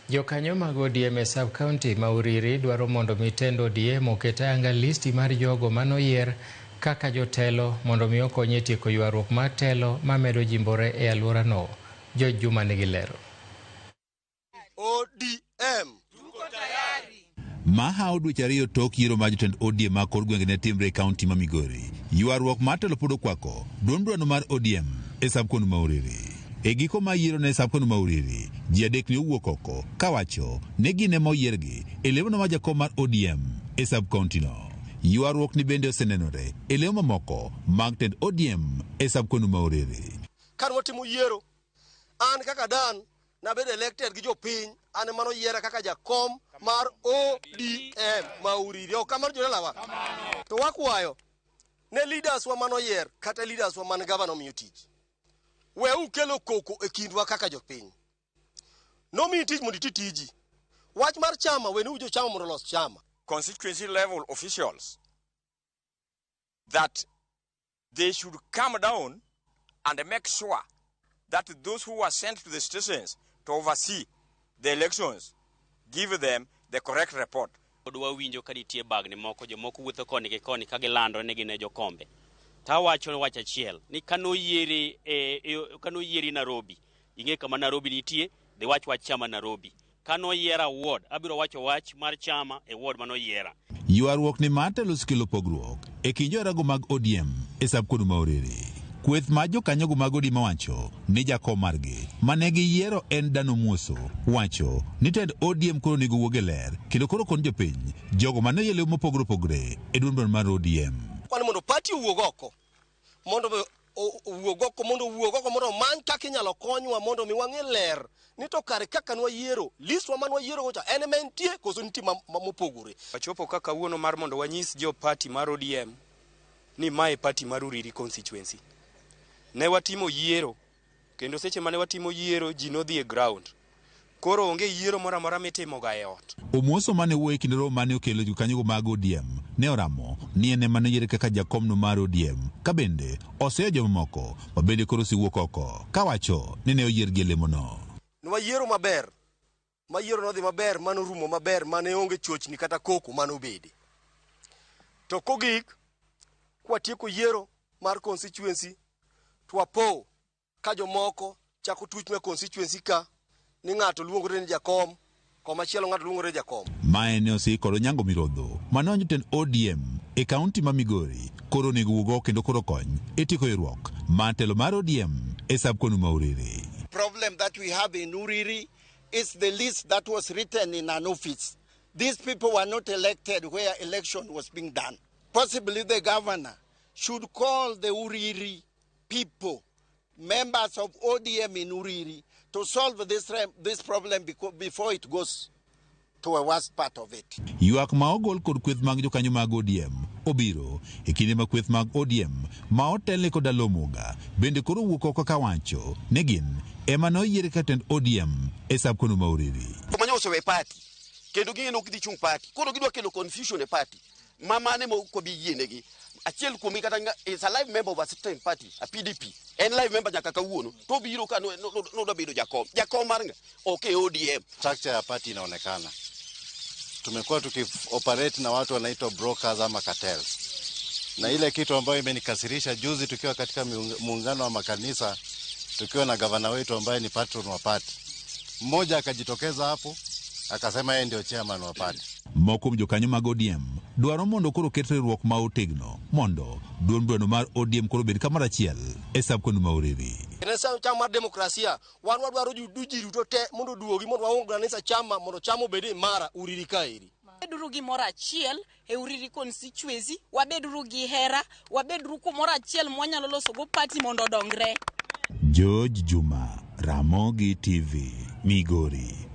Jokanyo mag ODM e sub county ma Uriri dwaro mondo mi tend ODM oket ayanga listi mar jogo manoyier kaka jotelo mondo mi okony e tieko ywaruok mar telo mamedo jimbore e alworano. George Juma nigi lero. ODM. Ma hawo dweche ariyo tok yiero mar jotend ODM ma kor gwenge ne timre e kaunti ma Migori. Ywaruok mar telo pod okwako duond burano mar ODM e sub-county ma Uriri. E giko mar yiero ne sub-county ma Uriri, ji adek ne owuok oko kawacho ni gin ema oyiergi e lemono mar jakom mar ODM e sub-county no. Ywaruok ni bende osenenore e lemo mamoko mag tend ODM e sub-county ma Uriri. Kane watimo yiero, an kaka Dan nabedo elected gi jopiny, an ema noyiera kaka jakom mar ODM ma Uriri. Ok kamano jodalawa? To wakwayo ne leaders wa manoyier kata leaders wa man gavana omiyo tich. We ukelo koko e kindwa kaka jopiny. Nomiyi tich mondo iti tiji. Wach mar chama, wene jo chama mondo olos chama. Constituency level officials that they should come down and make sure that those who were sent to the stations to oversee the elections give them the correct report. Pod wawinjo ka nitie bagni moko, jomoko wuotho koni gi koni ka gilandore ni gin e jokombe. To awacho wach achiel ni kanoyieri e, e, kanoyieri Nairobi, ing'e kama Nairobi nitie, dhi wach wach chama Nairobi. Kanoyiera ward, abiro wacho wach mar chama e ward manoyiera. Ywaruok ni mar telo osekelo pogruok e kind joherago mag ODM e sub-county ma Uriri. Kweth mar jokanyogo mag ODM owacho ni jakom margi mane giyiero en Dan Omuoso wacho ni tend ODM koro onego wuog e ler kendo koro kon jopiny jogo mane oyie lemo mopogore opogore e duond bura mar ODM. Kwani mondo party owuog oko mondo owuog oko mondo owuog oko mondo omany kaka inyalo konywa mondo mi wang'e ler ni to kare kaka nwayiero list wa manwayiero go cha en ema entie koso nitie mopogore. Wachopo ka kawuono mar mondo wanyis jo party mar ODM ni mae party mar Uriri constituency. Ne watimo yiero kendo seche mane watimo yiero ji nodhi e ground. Koro onge yiero moro amora mitimoga e ot. Omuoso mane wuoyo e kinde romo mane okelo jokanyogo mag ODM ne oramo ni en ema noyiere kaka jakomno mar ODM ka bende oseyo jomamoko ma bende koro osewuok oko kawacho ni ne oyiergi e lemono. Nwayiero maber ma yiero nodhi maber manorumo maber mane onge chochni kata koko manobede. To kogik kwatieko yiero mar constituency to wapo ka jomoko chako tuch me constituency ka ni ng'ato luongore ni jakom komachielo ng'ato luongore ni jakom. Mae ne osik kod Onyango Mirodho mane jotend ODM e kaunti ma Migori koro onego wuog oko kendo koro kony e tieko ywaruok mar telo mar ODM e sub-county ma Uriri. Problem that we have in Uriri is the list that was written in an office. These people were not elected where election was being done. Possibly the governor should call the Uriri people, members of ODM in Uriri, to solve this problem before it goes to a worst part of it. Ywak ma ogol kod kweth mag jokanyo mag ODM obiro e kinde ma kweth mag ODM ma otelne kod Alomoga bende koro wuok oko kawacho ni gin ema ne oyier kaka tend ODM e sub-county ma Uriri. Joma osewe party kendo ging'e ni ok gidhi chung' party koro gidwa kelo confusion e party ma mane ma ok wabi yienegi. Achiel kuomgi kata is a live member of a certain party, a PDP. En live member nyaka kawuono. To obiro ka nodwa bedo jakom. Jakom mar ng'a? Ok e ODM. Structure ya party inaonekana. Tumekuwa tukioperate na watu wanaitwa brokers ama cartels. Na ile kitu ambayo imenikasirisha juzi tukiwa katika muungano wa makanisa tukiwa na gavana wetu ambaye ni patron wa party. Mmoja akajitokeza hapo akasema yeye ndio chairman wa party. Moko kuom jokanyo mag ODM dwaro mondo koro ket riwruok ma otegno mondo duond burano mar ODM koro obed kamoro achiel e sub-county ma Uriri. En chama mar demokrasia wan wadwaro ji duto te mondo oduogi mondo waunganisa chama mondo chama obed imara Uriri kaeri. Wabeduru gimoro achiel e Uriri constituency, wabeduru gi hera, wabeduru kumoro achiel mwanyalo loso go party mondo odongre. George Juma, Ramogi TV, Migori.